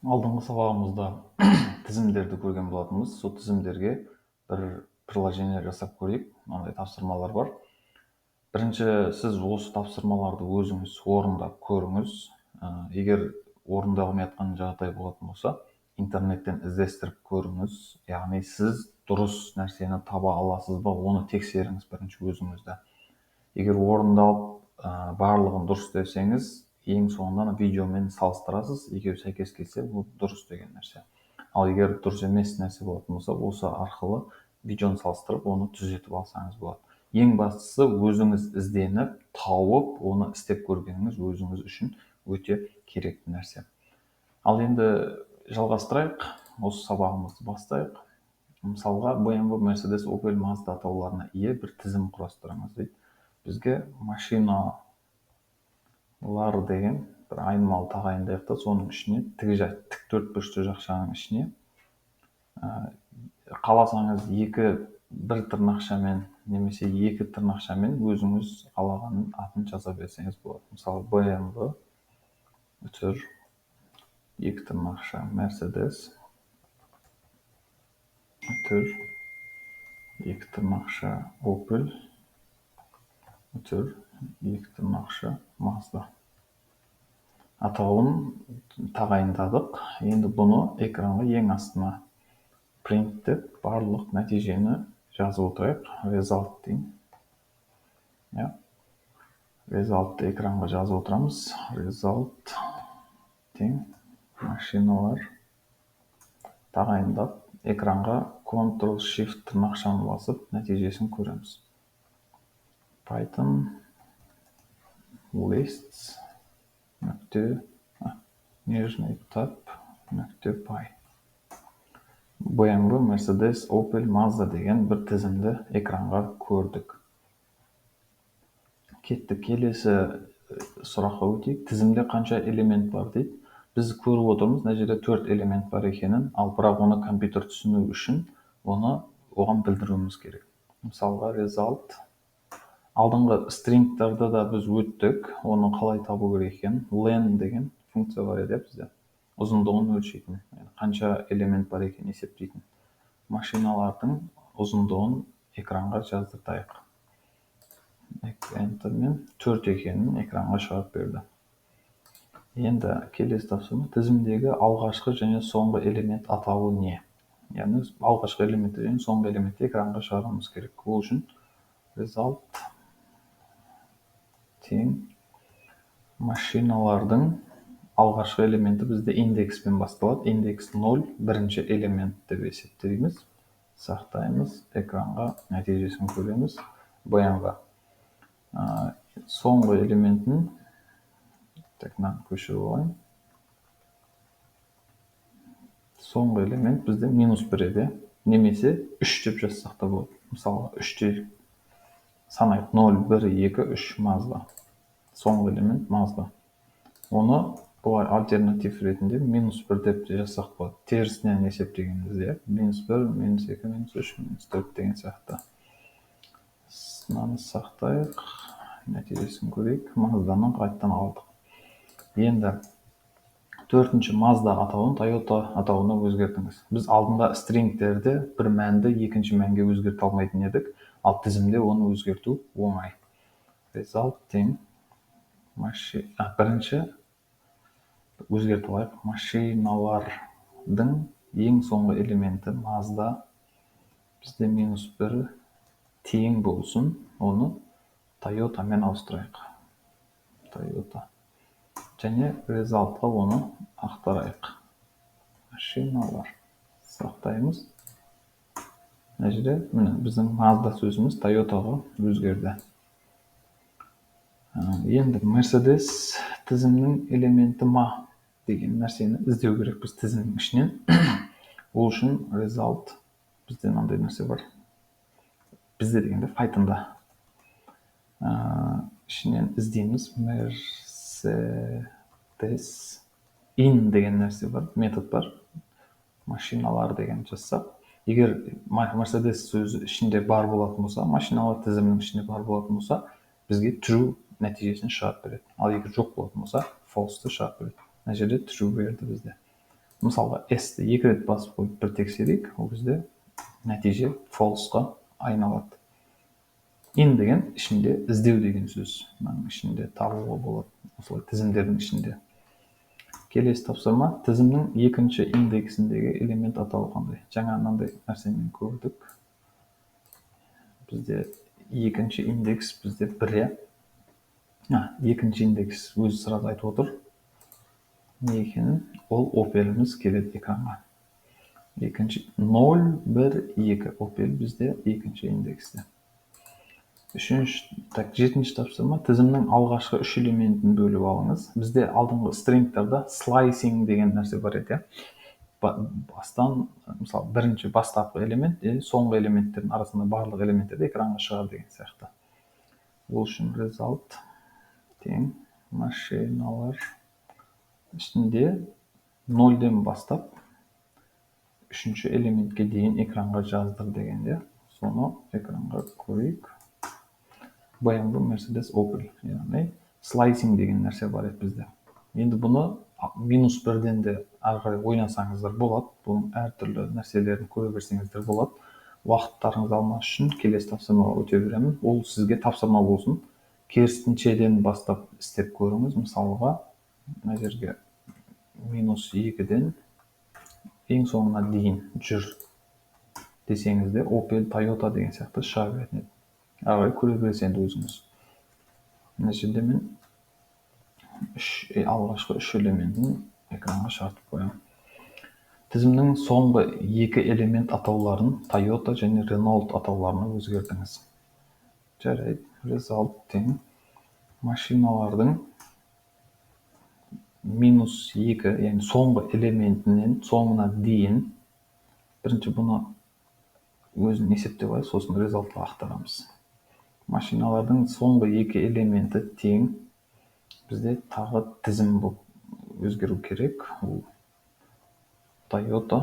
Алдыңғы сабағымызда тізімдерді көрген болатынбыз. Сол тізімдерге бір приложение жасап көрейік. Мынандай тапсырмалар бар. Бірінші, сіз осы тапсырмаларды өзіңіз орындап көріңіз. Егер орындай алмай жатқан жағдай болатын болса, интернеттен іздестіріп көріңіз. Яғни сіз дұрыс нәрсені таба аласыз ба, оны тексеріңіз бірінші өзіңізді. Егер орындалып, барлығын дұрыс десеңіз, ең соңында видеомен салыстырасыз. Екеуі сәйкес келсе, бұл дұрыс деген нәрсе. Ал егер дұрыс емес нәрсе болатын болса, осы арқылы видеоны салыстырып, оны түзетіп алсаңыз болады. Ең бастысы, өзіңіз ізденіп, тауып, оны істеп көргеніңіз өзіңіз үшін өте керекті нәрсе. Ал енді жалғастырайық, осы сабағымызды бастайық. Мысалға, BMW, Mercedes, Opel, Mazda атауларына ие бір тізім құрастырыңыз дейді. Бізге машиналар деген бір айнымалы тағайындайық та, соның ішіне тік төртбұрышты жақшаның ішіне, қаласаңыз, екі бір тырнақшамен немесе екі тырнақшамен өзіңіз қалаған атын жаза берсеңіз болады. Мысалы, BMW, үтір, екі тырнақша, Mercedes, үтір, екі тырнақша, Opel, үтір, екі тырнақша, Mazda. Атауын тағайындадық. Енді бұны экранға ең астына print деп, барлық нәтижені жазып отырайық. Result дейін, иә, resultты экранға жазып отырамыз. Result тең машиналар тағайындап, экранға Ctrl Shift тырнақшаны басып, нәтижесін көреміз. Python lists нүкте нижний tab нүкте py. BMW, Mercedes, Opel, Mazda деген бір тізімді экранға көрдік. Кеттік, келесі сұраққа өтейік. Тізімде қанша элемент бар дейді. Біз көріп отырмыз, мына жерде төрт элемент бар екенін, ал бірақ оны компьютер түсіну үшін оны оған білдіруіміз керек. Мысалға, result, алдыңғы string-тарда да біз өттік, оны қалай табу керек екенін. Len деген функция бар еді бізде, ұзындығын өлшейтін, қанша элемент бар екенін есептейтін. Машиналардың ұзындығын экранға жаздыртайық. Enter-мен төрт екенін экранға шығарып берді. Енді келесі тапсырма: тізімдегі алғашқы және соңғы элемент атауы не? Яғни алғашқы элементті және соңғы элементті экранға шығаруымыз керек. Ол үшін result тең машиналардың алғашқы элементі бізде индекспен басталады, индекс 0, бірінші элемент деп есептейміз. Сақтаймыз, экранға нәтижесін көреміз: BMW. Соңғы элементін, так, мынаны көшіріп алайын. Соңғы элемент бізде минус бір еді, немесе үш деп жазсақ та болады. Мысалға, үш деп санайық: ноль, бір, екі, үш. Mazda, соңғы элемент Mazda. Оны былай альтернатив ретінде минус бір деп те жазсақ болады, терісінен есептегенімізде, иә: минус бір, минус екі, минус үш, минус төрт деген сияқты. Мынаны сақтайық, нәтижесін көрейік. Мазданы қайтадан алдық. Енді төртінші: Mazda атауын Toyota атауына өзгертіңіз. Біз алдында string-терде бір мәнді екінші мәнге өзгерте алмайтын едік, ал тізімде оны өзгерту оңай. Result тең, бірінші өзгертіп алайық: машиналардың ең соңғы элементі Mazda бізде минус бір тең болсын, оны Toyotамен ауыстырайық, Toyota, және result-қа оны ақтарайық, машиналар. Сақтаймыз. Мына жерде, міне, біздің Mazda сөзіміз Toyotаға өзгерді. Енді Mercedes тізімнің элементі ма деген нәрсені іздеу керекпіз тізімнің ішінен. Ол үшін result, бізде мынандай нәрсе бар, бізде дегенде Pythonда, ішінен іздейміз. Mercedes in деген нәрсе бар, метод бар. Машиналар деген жазсақ, егер Mercedes сөзі ішінде бар болатын болса, машиналар тізімінің ішінде бар болатын болса, бізге true нәтижесін шығарып береді. Ал егер жоқ болатын болса, false-ты шығарып береді. Мына жерде true берді бізде. Мысалға, S-ті екі рет басып қойып бір тексерейік, ол кезде нәтиже false-қа айналады. In деген ішінде іздеу деген сөз. Мынаның ішінде табуға болады. Осылай тізімдердің ішінде. Келесі тапсырма: тізімнің екінші индексіндегі элемент атауы қандай? Жаңа мынандай нәрсемен көрдік. Бізде екінші индекс бізде бір, иә. Екінші индекс өзі сразу айтып отыр. Не екенін, ол Opel'іміз келеді экранға. Екінші 0, 1, 2 Opel бізде екінші индексте. Үшінші, так, жетінші тапсырма: тізімнің алғашқы үш элементін бөліп алыңыз. Бізде алдыңғы string тарда slicing деген нәрсе бар еді, иә. Бастан, мысалы, бірінші бастапқы элемент және соңғы элементтердің арасында барлық элементтерді экранға шығар деген сияқты. Ол үшін result тең машиналар ішінде нөлден бастап үшінші элементке дейін экранға жаздыр дегенде, соны экранға көрейік. BMW, Mercedes, Opel, яғни slicing деген нәрсе бар еді бізде. Енді бұны минус бірден де ары қарай ойнасаңыздар болады. Бұның әртүрлі нәрселерін көре берсеңіздер болады. Уақыттарыңызды алмас үшін келесі тапсырмаға өте беремін. Ол сізге тапсырма болсын. Керісіншеден бастап істеп көріңіз. Мысалға, мына жерге минус екіден ең соңына дейін жүр десеңіз де, Opel, Toyota деген сияқты шыға беретін еді. Ары қарай көре бересіз енді өзіңіз. Мына жерде мен үш, алғашқы үш элементін экранға шығартып қоямын. Тізімнің соңғы екі элемент атауларын Toyota және Renault атауларына өзгертіңіз. Жарайды, result тең машиналардың минус екі, яғни соңғы элементінен соңына дейін. Бірінші бұны өзін есептеп алайық, сосын result қа ақтарамыз. Машиналардың соңғы екі элементі тең бізде тағы тізім болып өзгеру керек. Ол Toyota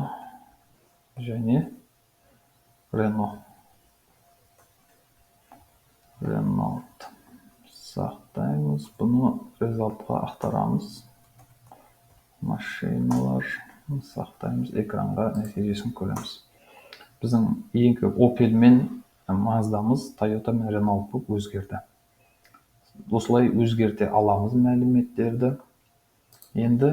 және Renault. Renault сақтаймыз, бұны result қа ақтарамыз. Машиналар сақтаймыз, экранға нәтижесін көреміз. Біздің екі Opel мен Маздамыз Toyota мен Renault болып өзгерді. Осылай өзгерте аламыз мәліметтерді. Енді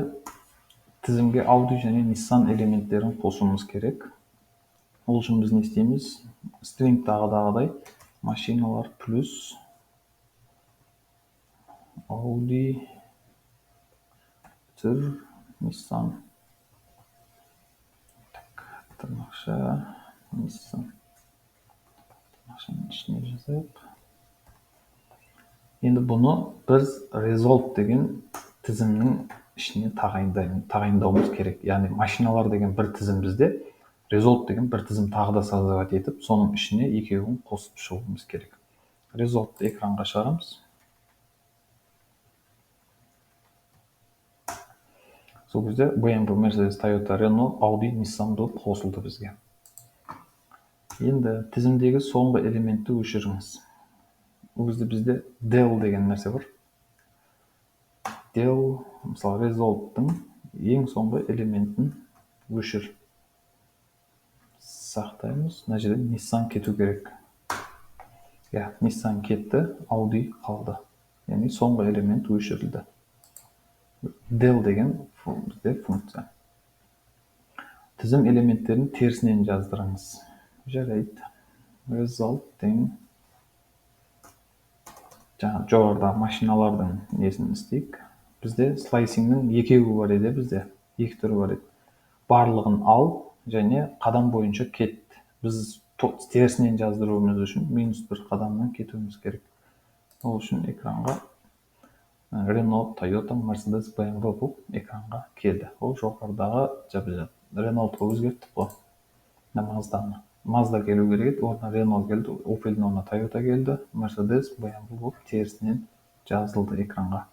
тізімге Audi және Nissan элементтерін қосуымыз керек. Ол үшін біз не істейміз? String тағыдағыдай машиналар плюс Audi түр Nissan. Так, тырнақша, Nissan. Тырнақшаның ішіне жазайық. Енді бұны біз result деген тізімнің ішіне тағайындауымыз керек. Яғни машиналар деген бір тізім бізде, result деген бір тізім тағы да создавать етіп, соның ішіне екеуін қосып шығуымыз керек. Result-ты экранға шығарамыз. Сол кезде BMW, Mercedes, Toyota, Renault, Audi, Nissan болып қосылды бізге. Енді тізімдегі соңғы элементті өшіріңіз. Ол кезде бізде del деген нәрсе бар. Del, мысалы, result-тың ең соңғы элементін өшір. Сақтаймыз. Мына жерде Nissan кету керек. Иә, Nissan кетті, Audi қалды. Яғни соңғы элемент өшірілді. Del деген бізде функция. Тізім элементтерін терісінен жаздырыңыз. Жарайды. Result тең жаңа жоғарыдағы машиналардың несін істейік. Бізде slicing нің екеуі бар еді, бізде екі түрі бар еді. Барлығын ал және қадам бойынша кет. Біз терісінен жаздыруымыз үшін минус бір қадамнан кетуіміз керек. Ол үшін экранға Renault, Toyota, Mercedes, BMW болып экранға келді. Ол жоғарыдағы Renaultқа өзгерттік қой. Мазданы. Mazda келу керек еді, орнына Renault келді, Opel'дің орнына Toyota келді, Mercedes, BMW болып терісінен жазылды экранға.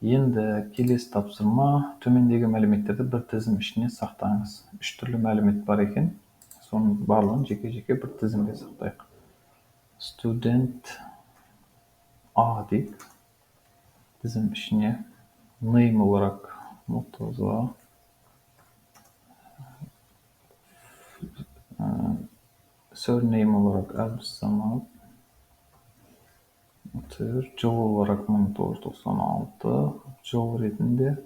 Енді келесі тапсырма: төмендегі мәліметтерді бір тізім ішіне сақтаңыз. Үш түрлі мәлімет бар екен. Соның барлығын жеке-жеке бір тізімге сақтайық. Student A дейік. Тізім ішіне name olarak Murtaza, Surname olarak Әбдісамат, жыл olarak 1996 жыл ретінде.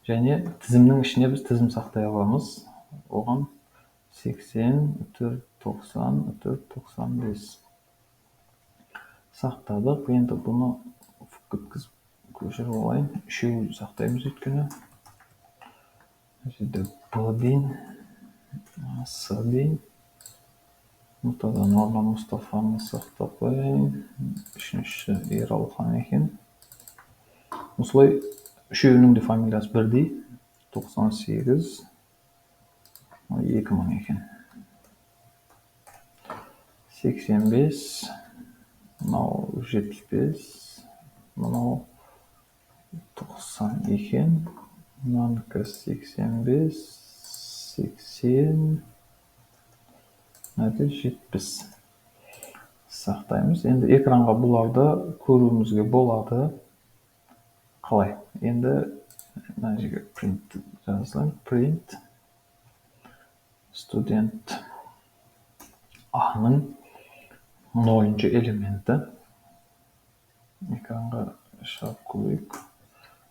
Және тізімнің ішіне біз тізім сақтай аламыз. Оған 80, 4, 90, 4, 95 сақтадық. Енді бұны өткізіп көшіріп алайын. Үшеуін сақтаймыз өйткені. Мына жерде Б дейін, С дейін. Мұртазаның орнына Мұстафаны сақтап қояйын. Үшіншісі Ералхан екен. Осылай үшеуінің де фамилиясы бірдей. 98, 2000 екен. 85, мынау 75, мынау 90 екен. Мынанікі 85, 80, мынада 70. Сақтаймыз. Енді экранға бұларды көруімізге болады. Қалай? Енді мына жерге print жазсам, print студент А-ның 0-шы элементі. Экранға шығарып көрейік.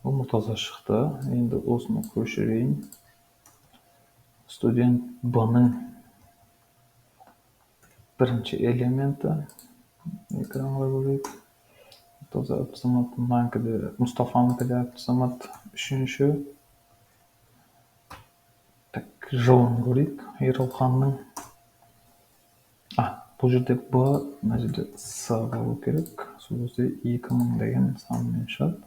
Ол Мұртаза шықты. Енді осыны көшірейін. Студент Б-ның бірінші элементі. Экранға көрейік. Мұртаза Әбдісамат, мынанікі де Мұстафанікі де Әбдісамат үшінші. Так, жылын көрейік Ералханның. Бұл жерде Б, мына жерде С болу керек. Сол кезде 2000 деген санмен шығады.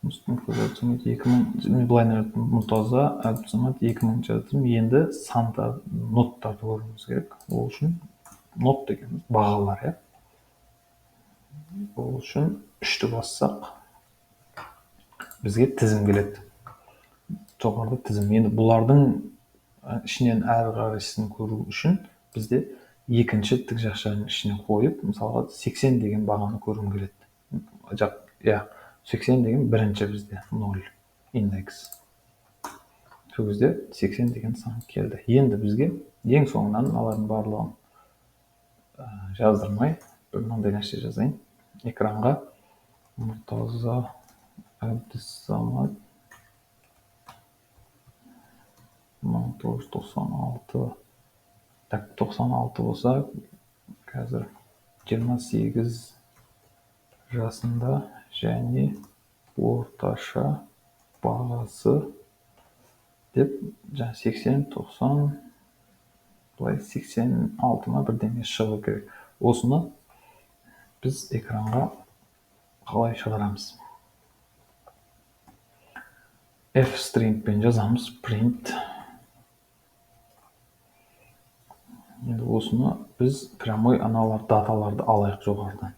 Мұртаза Әбдісамат 2000, мен былай жаздым, Мұртаза Әбдісамат 2000 жаздым. Енді сандар, ноттарды көруіміз керек. Ол үшін нот дегеніміз бағалар, иә. Ол үшін 3-ті бассақ, бізге тізім келеді. Жоғарыда тізім. Енді бұлардың ішінен әр қайсысын көру үшін бізде екінші тік жақшаның ішіне қойып, мысалға 80 деген бағаны көруім келеді. Жақ, иә, 80 деген бірінші бізде 0 индекс. Сол кезде 80 деген сан келді. Енді бізге ең соңынан мыналардың барлығын жаздырмай бір мынандай нәрсе жазайын. Экранға Мұртаза Әбдісамат 1996. Так, 96 болса, қазір 28 жасында және орташа бағасы деп, жаңа 80, 90, былай 86 ма бірдеме шығу керек. Осыны біз экранға қалай шығарамыз? F stringпен жазамыз, print. Енді осыны біз прямой аналар даталарды алайық жоғарыдан.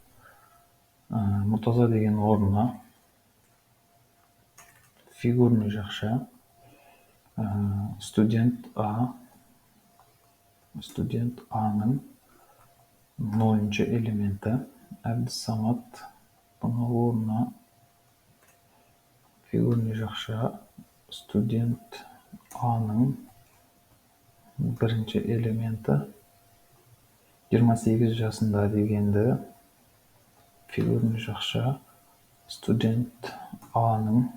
Мұртаза деген орнына фигурный жақша, студент А, студент А-ның 0-шы элементі Әбдісамат, бұның орнына фигурный жақша студент А-ның бірінші элементі 28 жасында дегенді фигурный жақша студент А-ның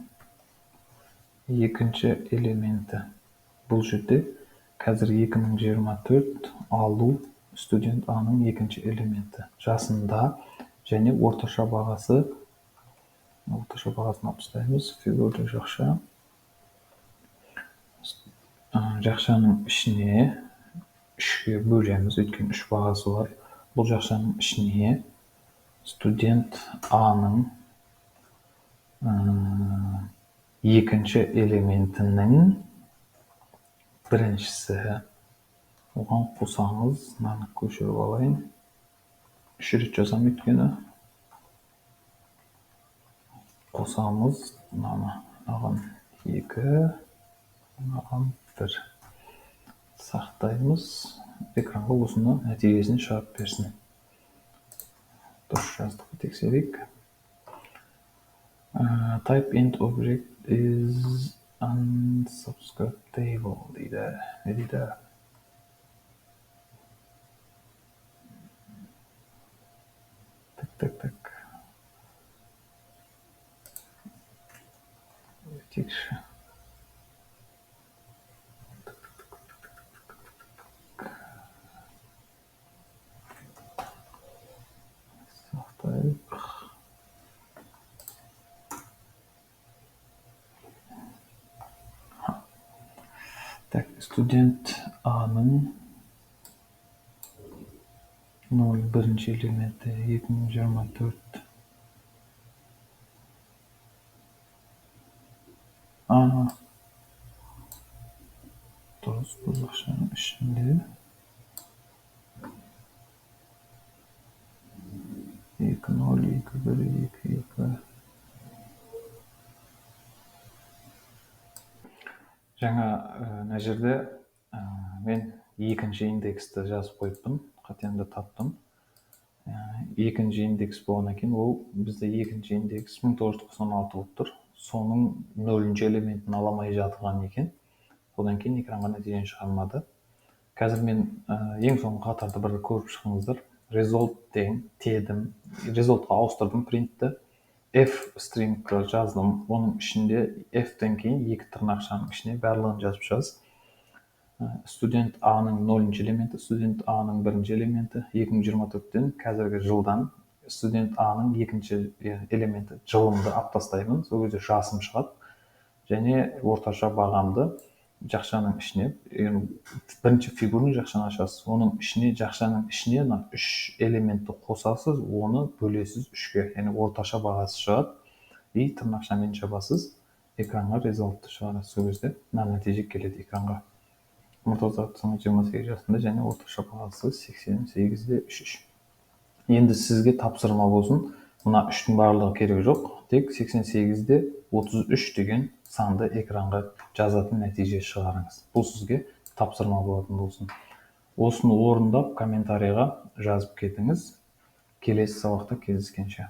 екінші элементі. Бұл жерде қазір 2024 алу студент А-ның екінші элементі жасында және орташа бағасы, орташа бағасын алып тастаймыз, фигурный жақша. Жақшаның ішіне 3-ке бөлеміз, өйткені 3 бағасы бар. Бұл жақшаның ішіне студент А-ның екінші элементінің біріншісі. Оған қосамыз, мынаны көшіріп алайын. 3 рет жазамын өйткені. Қосамыз мынаны, мынаған 2, мынаған 1. Сақтаймыз. Экранға осыны нәтижесін шығарып берсін. Дұрыс жаздық, тексерейік. Type int object is unsubscriptable дейді. Не дейді? Так, так. Өтейікші. Так, так, так, так, так, так, так. Сақтайық. Так, студент А-ның 0 бірінші элементі 2024. А, дұрыс, бұзықшаның ішінде 2 0 2 1 2 2. Жаңа мына жерде мен екінші индексті жазып қойыппын, қатемді таптым. Екінші индекс болғаннан кейін ол бізде екінші индекс 1996 болып тұр. Соның нөлінші элементін ала алмай жатқан екен. Одан кейін экранға нәтижені шығармады. Қазір мен ең соңғы қатарды бір көріп шығыңыздар. Result деген тедім, resultқа ауыстырдым принтті. F string'ді жаздым. Оның ішінде F-тен кейін екі тырнақшаның ішіне барлығын жазып шығасыз. Студент А-ның нөлінші элементі, студент А-ның бірінші элементі, 2024-тен қазіргі жылдан студент А-ның екінші элементі жылымды алып тастаймын, сол кезде жасым шығады. Және орташа бағамды жақшаның ішіне, бірінші фигурный жақшаны ашасыз, оның ішіне жақшаның ішіне мына үш элементті қосасыз, оны бөлесіз үшке, яғни орташа бағасы шығады. И тырнақшамен жабасыз, экранға результатты шығарасыз. Сол кезде мына нәтиже келеді экранға. Мұртаза 28 жасында және орташа бағасы сексен сегіз де үш үш. Енді сізге тапсырма болсын, мына үштің барлығы керек жоқ, тек сексен сегіз де отыз үш деген санды экранға жазатын нәтиже шығарыңыз. Бұл сізге тапсырма болатын болсын. Осыны орындап комментарийға жазып кетіңіз. Келесі сабақта кездескенше.